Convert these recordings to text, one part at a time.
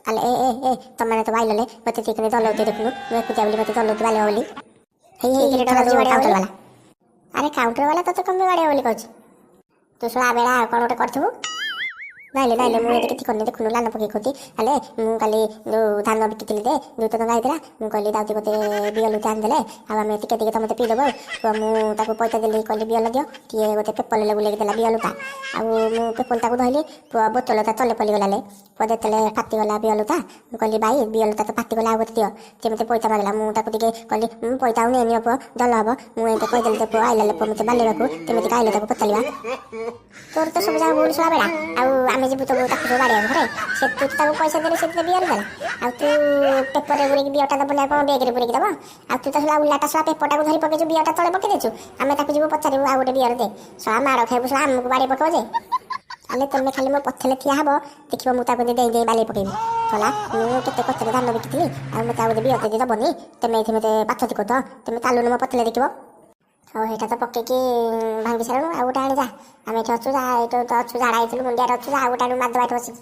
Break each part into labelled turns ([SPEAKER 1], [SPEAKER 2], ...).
[SPEAKER 1] ଆଲେ ଏ ଏ ଏ, ତମମାନେ ତ ବାଇଲଲେ ମତେ ଟିକେ ଦଲଉତେ। ଦେଖୁନୁ, ମୁଁ ଏକୁଟିଆ ବୋଲି ମତେ ଦଲଉତେ ବାଲିବ ବୋଲି। ହେଇ ହେଇ, କାଉଣ୍ଟର ବାଲା। ଆରେ, କାଉଣ୍ଟର ବାଲା ତତେ କଣ ପାଇଁ ବାଡେଇବ ବୋଲି କହୁଛି? ତୁ ଶଳା ବେଳା କ'ଣ ଗୋଟେ କରିଥିବୁ। ନାଇଁଲେ ନାଇଁଲେ, ମୁଁ ଏଠି କିଛି କରିନି। ଦେଖୁନୁ, ଲାନ ପକେଇ କହୁଛି। ହେଲେ ମୁଁ କାଲି ଯୋଉ ଧାନ ବିକିଥିଲି ଯେ 200 ଟଙ୍କା ହେଇଥିଲା, ମୁଁ କହିଲି ଯାଉଛି ଗୋଟେ ବିଅର ଲୁଚା ଆଣିଦେଲେ ଆଉ ଆମେ ଟିକେ ଟିକେ ସମସ୍ତେ ପିଇଦେବୁ। ଆଉ ମୁଁ ତାକୁ ପଇସା ଦେଲି, କହିଲି ବିଅର ଦିଅ। କିଏ ଗୋଟେ ପେପରରେ ବୁଲେଇକି ଦେଲା ବିଅରଟା। ଆଉ ମୁଁ ପେପର ତାକୁ ଧଇଲି ପୁଅ, ବୋତଲଟା ତଲେ ପଡ଼ିଗଲା ଲେ ପୁଅ। ଯେତେବେଳେ ଫାଟିଗଲା ବିଅରଟା, ମୁଁ କହିଲି, ଭାଇ, ବିଅରଟା ତ ଫାଟିଗଲା, ଆଉ ଗୋଟେ ଦିଅ। ସେ ମୋତେ ପଇସା ମାଗିଲା। ମୁଁ ତାକୁ ଟିକେ କହିଲି, ମୁଁ ପଇସା ଆଉ ନେଇନିଅ ପୁଅ, ଦଲ ହବ। ମୁଁ ଏମିତି କହିଦେଲି ତ ପୁଅ ଆଇଲା ପୁଅ ମୋତେ ବାଲିବାକୁ। କେମିତି ଆଇଲେ ତାକୁ ପଚାରିବା। ତୋର ତ ସବୁ ଯାକ ଭୁଲ ଶଳା ବେଳା। ଆଉ ଆମେ ଯିବୁ ତ ତାକୁ ସବୁ ବାଡ଼ିବାକୁ ଘରେ। ସେ ତୁ ତାକୁ ପଇସା ଦେଲେ ସେ ତତେ ବିଅର ଦେଲା, ଆଉ ତୁ ପେପରରେ ବୁରେଇକି ବିଅରଟା ଦବନି ଆଉ କ'ଣ ବେଗରେ ବୁରେଇକି ଦବ? ଆଉ ତୁ ତ ଶଳା ଉଲାଟା ଶଳା ପେପରଟାକୁ ଧରି ପକେଇଛୁ, ବିଅରଟା ତଳେ ପକେଇ ଦେଇଛୁ। ଆମେ ତାକୁ ଯିବୁ ପଚାରିବୁ, ଆଉ ଗୋଟେ ବିଅର ଦେ। ଶଳା ମାଡ଼ ଖାଇବୁ, ଶଳା ଆମକୁ ବାଡ଼ି ପକେଇବ ଯେ। ଆଲେ, ତମେ ଖାଲି ମୋ ପଛରେ ଠିଆ ହବ, ଦେଖିବ ମୁଁ ତାକୁ ଦେଇ ଦେଇ ବାଲି ପକେଇବି। ଶଳା, ମୁଁ କେତେ କଷ୍ଟରେ ଧାନ ବିକିଥିଲି ଆଉ ମତେ ଆଉ ଗୋଟେ ବିଅର ଯଦି ଦବନି, ତମେ ଏଇଠି ମତେ ପାଛତି କରୁଛ। ତମେ ଚାଲୁନ ମୋ ପଛରେ, ଦେଖିବ। ହଉ, ସେଇଟା ତ ପକେଇକି ଭାଙ୍ଗି ସାରିଲୁ, ଆଉ ଗୋଟେ ଆଣି ଯା। ଆମେ ଏଠି ଅଛୁ, ଯା। ଏଇଠି ତ ଅଛୁ, ଝାଡ଼ା ହେଇଥିଲୁ, ମୁଣ୍ଡିଆରେ ଅଛୁ, ଯା ଆଉ ଗୋଟେ ଆଣି ମାରିଦେବା ଏଠି ବସିକି।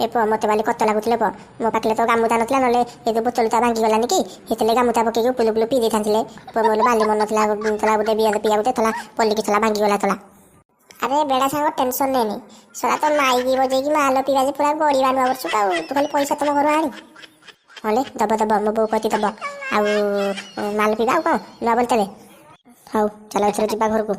[SPEAKER 1] ଏ ପୁଅ, ମତେ ବାଲି କତ ଲାଗୁଥିଲେ ପୁଅ। ମୋ ପାଖରେ ତ ଗାମୁଛା ନଥିଲା, ନହେଲେ ଏ ଯୋଉ ବୋତଲଟା ଭାଙ୍ଗିଗଲାନି କି, ସେଥିରେ ଗାମୁଛା ପକେଇକି ଉପୁଲୁ ଉପୁଲୁ ପିଇ ଦେଇଥାନ୍ତିଲେ ପୁଅ। ମୋର ବାଲି ମନ ନଥିଲା ଥିଲା ଗୋଟେ ବିଅର ପିଇବାକୁ ଯେ ଥଲା ପଲିକି ଥଲା ଭାଙ୍ଗିଗଲା ଥଲା। ଆରେ ବେଡ଼ା ସାଙ୍ଗ, ଟେନସନ୍ ନେନି। ଶଳା ତ ମାଇକି ବଜେଇକି ମାଲ ପିଇବା ଯେ ପୁରା ଗଡ଼ିବା ନୂଆ ବର୍ଷକୁ। ଆଉ ତୁ ଖାଲି ପଇସା ତମ ଘରୁ ଆଣି। ହଲେ ଦବ ଦବ, ମୋ ବୋଉ କହି ଦବ। ଆଉ ମାଲ ପିଇବା ଆଉ କ'ଣ ନୂଆ ବୋଲତେବେ। ହଉ ଚାଲ, ଏଥର ଯିବା ଘରକୁ।